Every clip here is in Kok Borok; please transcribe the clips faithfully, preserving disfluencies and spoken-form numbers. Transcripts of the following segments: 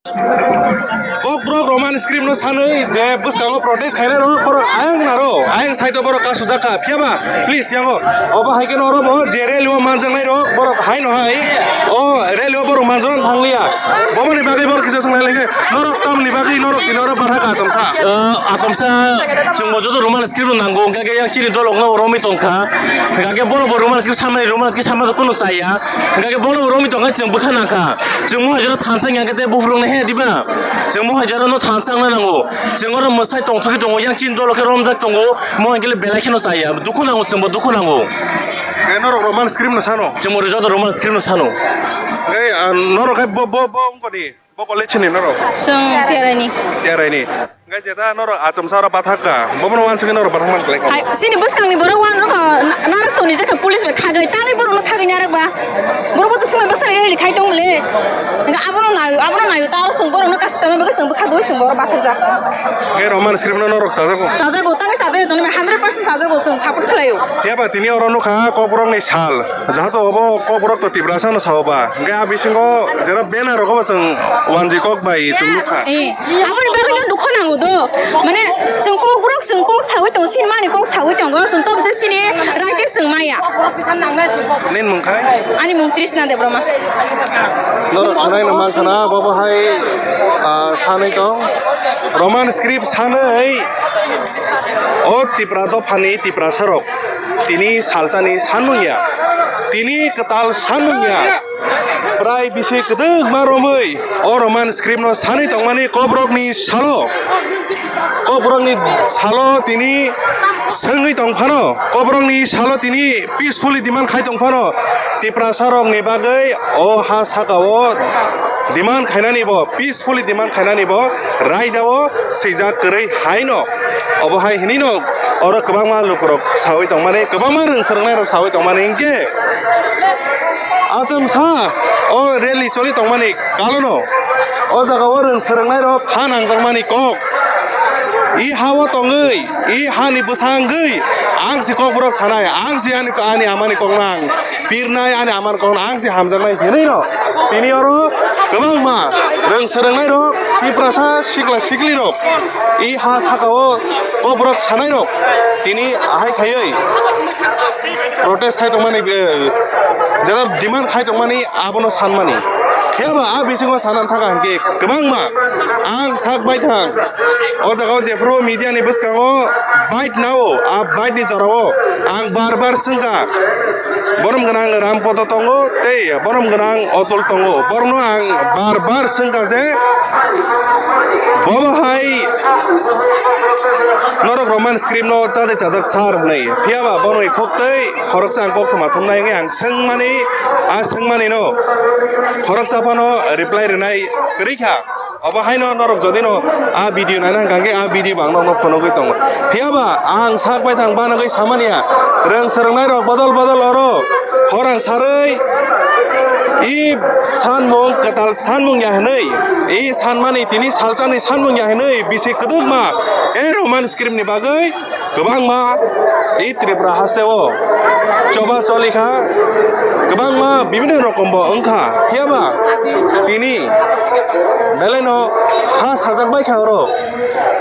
Kokborok Roman script no sanwi je bwskango protest khainai rok, borok ayang naro, ayang side o borok kasujak kha. Phiya ba, please, yango. Obo hai khe no oro bo je rally o manjaknai rok, borok hai no hai. O rally o borok manjakna thang liya. Bomoni bagwi borok kisa swng lai lai khe. Norok tamni bagwi norok tini oro barha ka acham kha. Ah, akamsa chwng bo joto Roman script no nango, hwnkhe yang chini dol okno romwi tong kha. Hwnkhe borok bo Roman script samani, Roman script samani kunu chaya. Hwnkhe borok bo romwi tong kha, chwng bwkha nang kha. Chwng mohai jora thansa hwnkhe tei buphurwng no he diba? Chwng mohai jora no thansa wngna nango. Chwng oro mwsai tongthogwi tongo, yang chini dolo khe romjak tongo, mo hwnkhe belai kheno chaya. Dukhu nango, chwngbo dukhu nango. Eh, norok Roman script no sano? Chwngbo joto Roman script no sano. Eh, ah, norok khe bo, bo, bo wngkoni? Bo college ni norok? Chwng Tiaraini. Tiaraini. Hwnkhe jeta norok achomsa oro bathak kha, bobono wansugwi norok bathak man kwlai kha. Hai, chini bwskangni borok wan rwkha, na-, narwk toni jakha police bai thagwi, tangwi borokno thagwi narwk ba. Borok bo to swmai bwsani rally khai tong le. Hwnkhe abono nayo, abono nayo, ta oro chwng borokno kasu tongma bagwi chwng bwkha dui chwng borok bathakjak. Hwnkhe Roman script no norok chajago? Chajago, tangwi chajago, tongni hundred percent chajago, chwng support khlaio. Phiya ba tini oro nukha Kokborokni sal. Jahato obo Kokborok to Tiprasa no sao ba. Hwnkhe a bisingo jera banner rogo bo chwng wanji kok bai chwng nukha. Eh, aboni bagwi no dukho nango do. Mane chwng Kokborok, chwng kok sawi tongo, sini mani kok sawi tongo, chwng to bwse sini right chwng maya. Nini mung khai? Ani mung Trishna Debbarma. Norok khwnai no mankha na, bobo hai, ah, sanwi tong. Roman script sanwi o Tipra dophani Tiprasa rok. Tini salsani sanmung ya, tini kwtal sanmung ya, prai bisi kwdwkma romwi o Roman script no sanwi tongmani Kokborokni salo, Kokborokni salo tini swngwi tong phano, Kokborokni salo tini peacefully demand khai tong phano, Tiprasa rokni bagwi o ha saka o demand khainani bo, peacefully demand khainani bo raida o swijak kwrwi hai no. Obo hai hinwi no oro kwbangma lukurok sawi tongmani, kwbangma rwng swrwngnairok sawi tongmani hinkhe achomsa o rally choli tongmani kalono o jagao rwng swrwngnairok kha nangjakmani kok. I ha-o tongwi, i hani bwsa wngwi ang si Kokborok sanai, ang si ani, ani amani kok nang. Pirnai ani amar kokno ang se hamjaknai hinwi no tini oro kwbangma rwng swrwngnai rok, Tiprasa sikla sikli rok, i ha saka o Kokborok sanai rok tini ahai khaiwi protest khai tongmani, eh, jera demand khai tongmani abono sanmani. Phiya ba a bisingo sana thaka hinkhe kwbangma ang sak baithang o jaga o jephru media ni bwskango bike nao, a bike ni jora o ang bar bar swngkha. Borom gwnang Rampodo tongo tei borom gwnang Otul tongo. Borokno ang bar bar swngkha je, bobo hai norok Roman script no chadai chajak sir hwnwi. Phiya ba bono khok tei khoroksa ang koktwma thumnai wngwi ang swngmani, a swngmani no khoroksa phano reply rwnai kwrwi kha. Obo haino norok jodi no a video naina hwnkha khe a video bo ang nokno phunugwi tongo. Phiya ba ang sak baithang banagwi samani ya, rwng swrwngnai rok bodol bodol oro khorang sarwi i sanmung kwtal sanmung ya hwnwi, i sanmani tini salsani sanmung ya hwnwi bisi kwdwkma e Roman script ni bagwi kwbangma i Tripura haste o choba choli kha, kwbangma bibinno rokom bo wng kha. Phiya ba tini belai no ha sajak bai kha oro.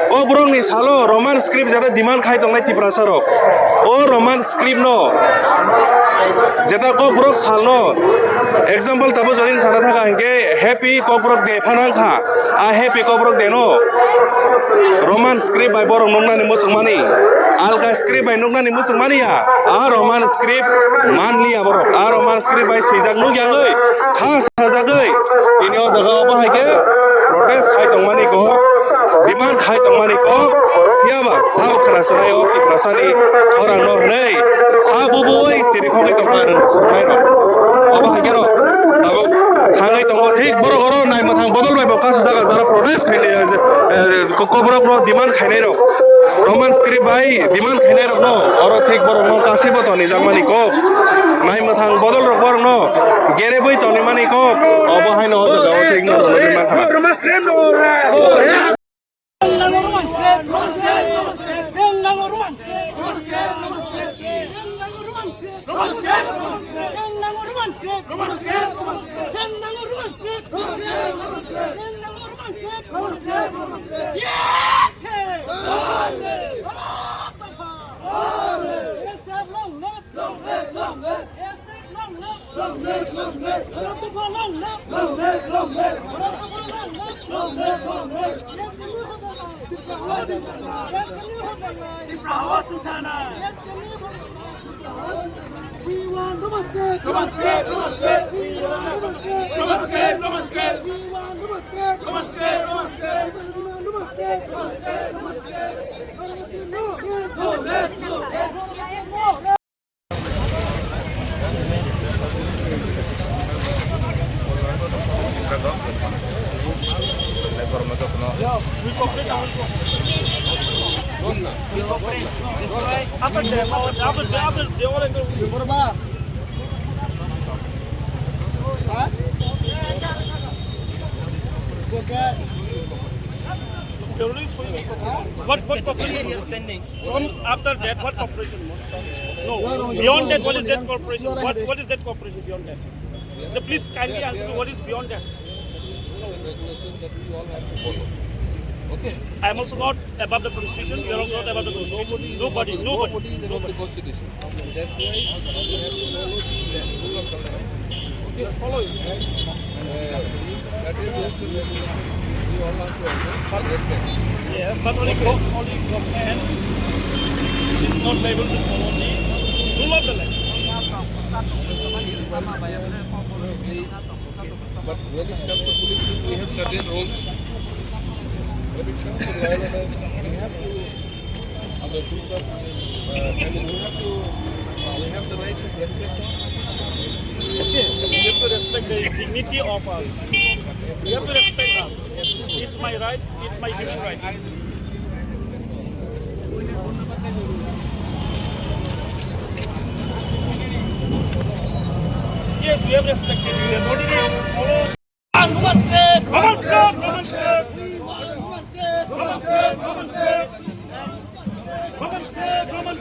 Kokborok ni salo Roman script jeta demand khai tongnai Tiprasa rok. O Roman script no jeta Kokborok sal no example tabo jodi sana thaka hinkhe Happy Kokborok Day phano wng kha. A Happy Kokborok Day no Roman script bai borok nuknani muchungmani, alka script bai nuknani muchungmani ya. A Roman script manliya borok. A Roman script bai swijak nukya wngwi kha sajagwi tini o jaga o bahai khe protest khai tongmani kok, demand khai tongmani kok. Phiya ba sabo khwna swlai o Tiprasani khorang no hwnwi ha bubuwi chiri khogwi tongkha rwng swrwngnai rok. Obo hai khe rok tabuk thangwi tongo, thik borok oro nai mwthang bodol bai bo kasu jaga jara protest khainai, eh, ko-, Kokborok rok demand khainai rok, Roman script bai demand khainai rok no oro thik borok no kasibo toni jakmani kok, nai mwthang bodol rok borok no gerebwi toni mani kok. Obo hai no o jaga o thik no rwngwi mankha. What, what cooperation? From after that, what cooperation? No, beyond that, what is that cooperation? What, what is that cooperation beyond that? The, please kindly answer me, what is beyond that? Regulation that we all have to follow. Okay? I am also not above the constitution, you are also not above the constitution. Nobody, nobody, nobody. That's why we have to follow the rule of the land. Okay? Follow it. And, uh, that is the rule we all have to obey. But respect. Yeah, but only go-, only government is not able to follow the rule of the land. But when it comes to policing, we have certain rules. When it comes to law and order, we have to, uh, do some, uh, I mean, we have to, uh, we have the right to respect. Okay, we have to respect the dignity of us. We have to respect us. It's my right, it's my human right. Yes, we have respected you. We have already followed.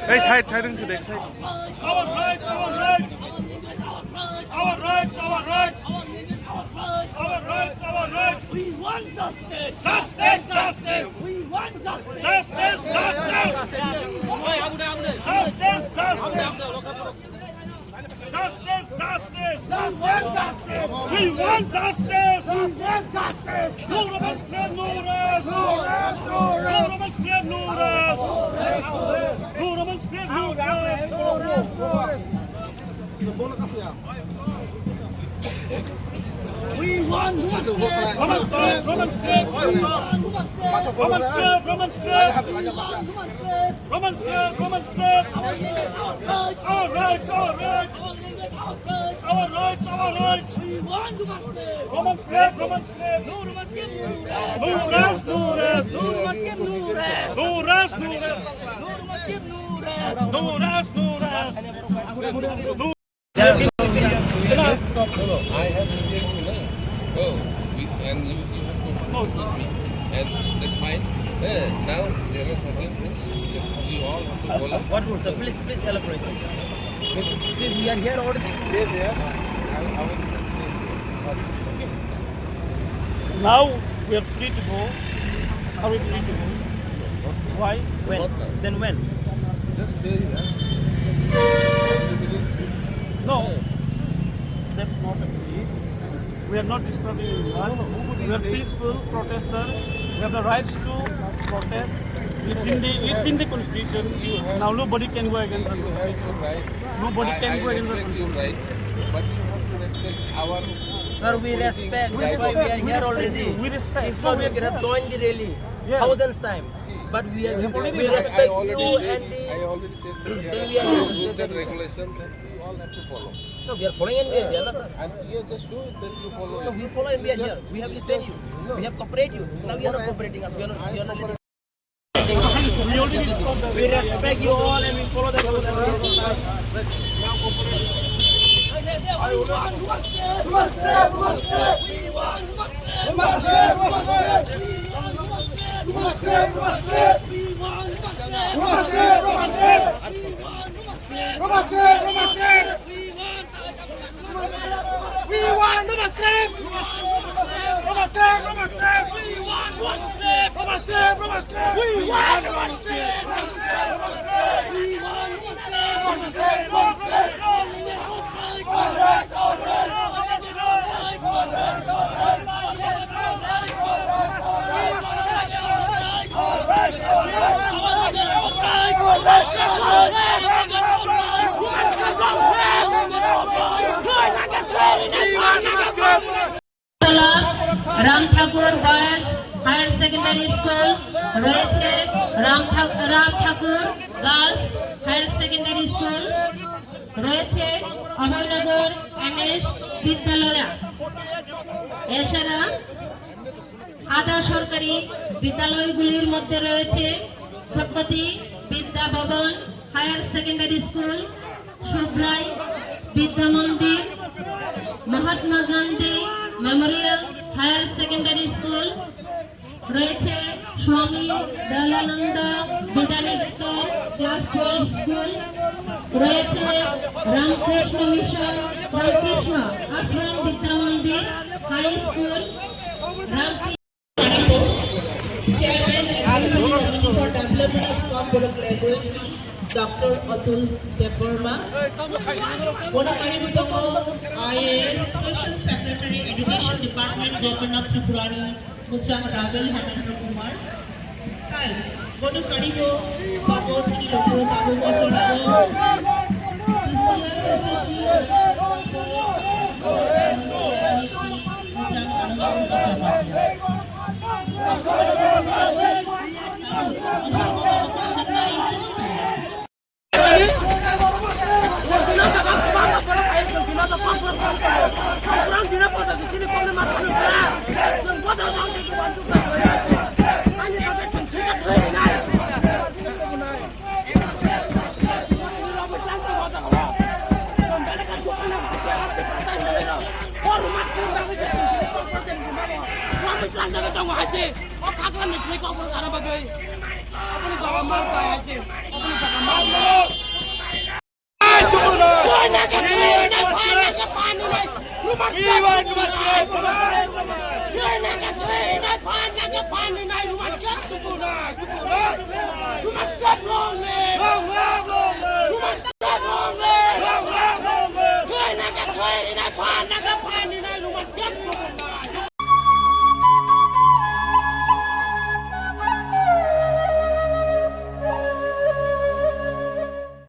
Hey, side, side, side, side. Our rights, our rights. Our rights, our rights. Our rights, our rights. We want justice. Justice, justice. We want justice. Justice, justice. Justice, justice. Justice, justice. We want justice. We want justice. Justice, justice. No romance crime, no rest. No rest, no rest. No romance crime, no rest. No romance crime, no rest. No rest, no rest. We want justice. Romance crime, romance crime. We want justice. Romance crime, romance crime. We want justice. Romance Club, Romance Club. Our rights, our rights. Our rights, our rights. We want Romance Club. Romance Club, Romance Club. No Romance Club, no rest. No rest, no rest. No Romance Club, no rest. No rest, no rest. No Romance Club, no rest. No rest, no rest. No No, no, I have to tell you, no? Oh, we, and you, you have to work with me. And that's fine. Eh, now there are certain rules you all have to follow. What rules, sir? Please, please elaborate. See, we are here already. Yes, yeah. I, I will explain. Now we are free to go. Are we free to go? Why? When? What time? Then when? Just stay here. No. That's not a police. We are not disturbing anyone. No, no, nobody says. We are peaceful protester. We have the rights to protest. It's in the, it's in the constitution. You have, now nobody can go against the constitution. You have your right. Nobody can go against the constitution. I, I respect your right, but you have to respect our political guidelines. Sir, we respect. That's why we are here already. We respect. We respect. If not, we could have joined the rally thousands time. But we are, we respect you and the, I already said that there are rules and regulations that we all have to follow. No, we are following and we are here, na, sir? And you just show that you follow. No, we follow and we are here. We have listened you. We have cooperated you. Now you are not cooperating us. We are not, we are not listening. We respect you all and we follow the rules. We want Roma Strip! Roma Strip! Roma Strip! We want Roma Strip! Roma Strip! Roma Strip! We want Roma Strip! We want Roma Strip! Roma Strip! Roma Strip! All right! All right! All right! All right! Ram Thakur boys higher secondary school, রয়েছে রাম ঠা-, Ram Thakur girls higher secondary school, রয়েছে অভয়নগর এমএস বিদ্যালয়। এছাড়া আধা সরকারি বিদ্যালয়গুলির মধ্যে রয়েছে প্রগতি বিদ্যা ভবন higher secondary school, Subrai Vidya Mandir, Mahatma Gandhi memorial higher secondary school, রয়েছে Swami Dayalananda Vidyaniketan class twelve school, রয়েছে Ramakrishna mission, Ramakrishna Ashram Vidya Mandir high school, Ramakrishna Chairman and Committee for Development of Kokborok Language, Doctor Atul Debbarma. Bono kariwi tongo I A S, Special Secretary, Education Department, Government of Tripura ni Muchang Ravel Hemendra Kumar. Hai, bono kariwi tongo chini lokro tabuk o jorao. Muchang Ravel Hemendra Kumar.